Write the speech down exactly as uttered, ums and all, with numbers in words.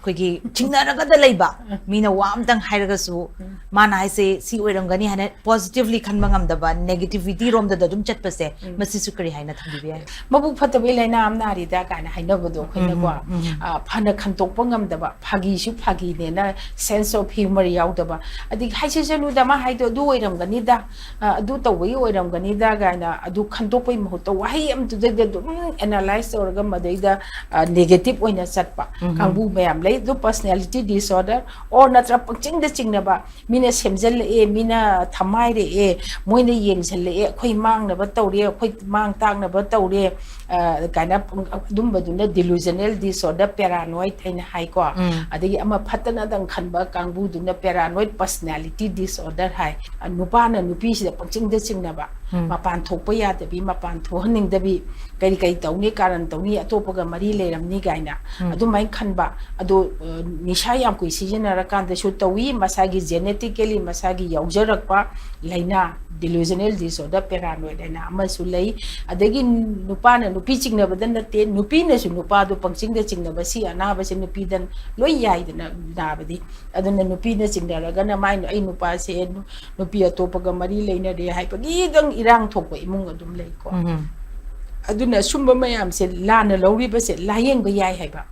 ꯑꯩꯈꯣꯏꯒꯤ ꯆꯤꯡꯅꯔꯒꯗ ꯂꯩꯕ ꯃꯤꯅ ꯋꯥ ꯑꯝꯇꯪ ꯍꯥꯏꯔꯒꯁꯨ ꯃꯥꯅ ꯍꯥꯏꯁꯦ ꯁꯤ ꯑꯣꯏꯔꯝꯒꯅꯤ ꯍꯥꯏꯅ positively ꯈꯟꯕ ꯉꯝꯗꯕ, negativity ꯔꯣꯝꯗꯗ ꯑꯗꯨꯝ ꯆꯠꯄꯁꯦ, ꯎꯝ꯫ ꯃꯁꯤꯁꯨ ꯀꯔꯤ ꯍꯥꯏꯅ ꯊꯝꯕꯤꯕ ꯌꯥꯏ? ꯃꯕꯨꯛ ꯐꯠꯇꯕꯩ ꯂꯥꯏꯅꯥ ꯑꯃ ꯅꯥꯔꯤꯗ ꯀꯥꯏꯅ ꯍꯥꯏꯅꯕꯗꯣ ꯑꯩꯈꯣꯏꯅꯀꯣ, ꯎꯝ, ꯎꯝ, ꯎꯝ꯫ ꯑ, ꯐꯅ ꯈꯟꯇꯣꯛꯄ ꯉꯝꯗꯕ, ꯐꯥꯒꯤꯁꯨ ꯐꯥꯒꯤꯅꯦꯅ sense of humour ꯌꯥꯎꯗꯕ, ꯑꯗꯒꯤ ꯍꯥꯏꯁꯦ ꯆꯠꯂꯨꯗ ꯃꯥ ꯍꯥꯏꯗꯣ ꯑꯗꯨ ꯑꯣꯏꯔꯝꯒꯅꯤꯗ, ꯑ, ꯑꯗꯨ ꯇꯧꯕꯒꯤ ꯑꯣꯏꯔꯝꯒꯅꯤꯗ ꯀꯥꯏꯅ ꯑꯗꯨ ꯈꯟꯇꯣꯛꯄꯩ ꯃꯍꯨꯠꯇ ꯋꯥꯍꯩ ꯑꯃꯗꯨꯗꯩꯗ ꯑꯗꯨꯝ analyse ꯇꯧꯔꯒ ꯃꯗꯩꯗ, ꯑ, negative ꯑꯣꯏꯅ ꯆꯠꯄ ꯎꯝ꯫ ꯀꯥꯡꯕꯨ ꯃꯌꯥꯝ ꯂꯩ꯫ ꯑꯗꯨ personality disorder or ꯅꯠꯇ꯭ꯔ ꯄꯪꯆꯤꯡꯗ ꯆꯤꯡꯅꯕ, ꯃꯤꯅ ꯁꯦꯝꯖꯤꯜꯂꯛꯑꯦ, ꯃꯤꯅ ꯊꯝꯍꯥꯏꯔꯛꯑꯦ, ꯃꯣꯏꯅ ꯌꯦꯡꯁꯤꯜꯂꯛꯑꯦ, ꯑꯩꯈꯣꯏ ꯃꯥꯡꯅꯕ ꯇꯧꯔꯦ, ꯑꯩꯈꯣꯏ ꯃꯥꯡ ꯇꯥꯛꯅꯕ ꯇꯧꯔꯦ, ꯑ, ꯀꯥꯏꯅ ꯑꯗꯨꯝꯕꯗꯨꯅ delusional disorder, paranoid ꯍꯥꯏꯅ ꯍꯥꯏꯀꯣ꯫ ꯎꯝ꯫ ꯑꯗꯒꯤ ꯑꯃ ꯐꯠꯇꯅꯗꯪ ꯈꯟꯕ ꯀꯥꯡꯕꯨꯗꯨꯅ paranoid personality disorder ꯍꯥꯏ꯫ ꯑ, ꯅꯨꯄꯥꯅ ꯅꯨꯄꯤꯁꯤꯗ ꯄꯪꯆꯤꯡꯗ ꯆꯤꯡꯅꯕ, ꯎꯝ꯫ ꯃꯄꯥꯟ ꯊꯣꯛꯄ ꯌꯥꯗꯕꯤ, ꯃꯄꯥꯟ ꯊꯣꯛꯍꯟꯅꯤꯡꯗꯕꯤ, ꯀꯔꯤ ꯀꯔꯤ ꯇꯧꯅꯤ, ꯀꯥꯔꯟ ꯇꯧꯅꯤ, ꯑꯇꯣꯞꯄꯒ ꯃꯔꯤ ꯂꯩꯔꯝꯅꯤ ꯀꯥꯏꯅ ꯎꯝ꯫ ꯑꯗꯨꯃꯥꯏꯅ ꯈꯟꯕ꯫ ꯑꯗꯣ, ꯑ, ꯅꯤꯁꯥ ꯌꯥꯝ ꯀꯨꯏ ꯁꯤꯖꯤꯟꯅꯔꯀꯥꯟꯗꯁꯨ ꯇꯧꯏ, ꯃꯁꯥꯒꯤ genetically ꯃꯁꯥꯒꯤ ꯌꯥꯎꯖꯔꯛꯄ ꯂꯥꯏꯅꯥ, delusional disorder, paranoid ꯍꯥꯏꯅ ꯑꯃꯁꯨ ꯂꯩ꯫ ꯑꯗꯒꯤ ꯅꯨꯄꯥꯅ ꯅꯨꯄꯤ ꯆꯤꯡꯅꯕꯗ ꯅꯠꯇꯦ, ꯅꯨꯄꯤꯅꯁꯨ ꯅꯨꯄꯥꯗꯣ ꯄꯪꯆꯤꯡꯗ ꯆꯤꯡꯅꯕ, ꯁꯤ ꯑꯅꯥꯕꯁꯦ ꯅꯨꯄꯤꯗ ꯂꯣꯏ ꯌꯥꯏꯗꯅ ꯅꯥꯕꯗꯤ꯫ ꯑꯗꯨꯅ ꯅꯨꯄꯤꯅ ꯆꯤꯡꯅꯔꯒꯅ ꯃꯥꯏ, "ꯑꯩ ꯅꯨꯄꯥꯁꯦ ꯅꯨꯄꯤ ꯑꯇꯣꯞꯄꯒ ꯃꯔꯤ ꯂꯩꯅꯔꯦ" ꯍꯥꯏꯕꯒꯤꯗꯪ ꯏꯔꯥꯡ ꯊꯣꯛꯄ ꯏꯃꯨꯡ ꯑꯗꯨꯝ ꯂꯩꯀꯣ꯫ ꯎꯝ꯫ ꯑꯗꯨꯅ ꯁꯨꯝꯕ ꯃꯌꯥꯝꯁꯦ ꯂꯥꯟꯅ ꯂꯧꯔꯤꯕꯁꯦ ꯂꯥꯌꯦꯡꯕ ꯌꯥꯏ ꯍꯥꯏꯕ꯫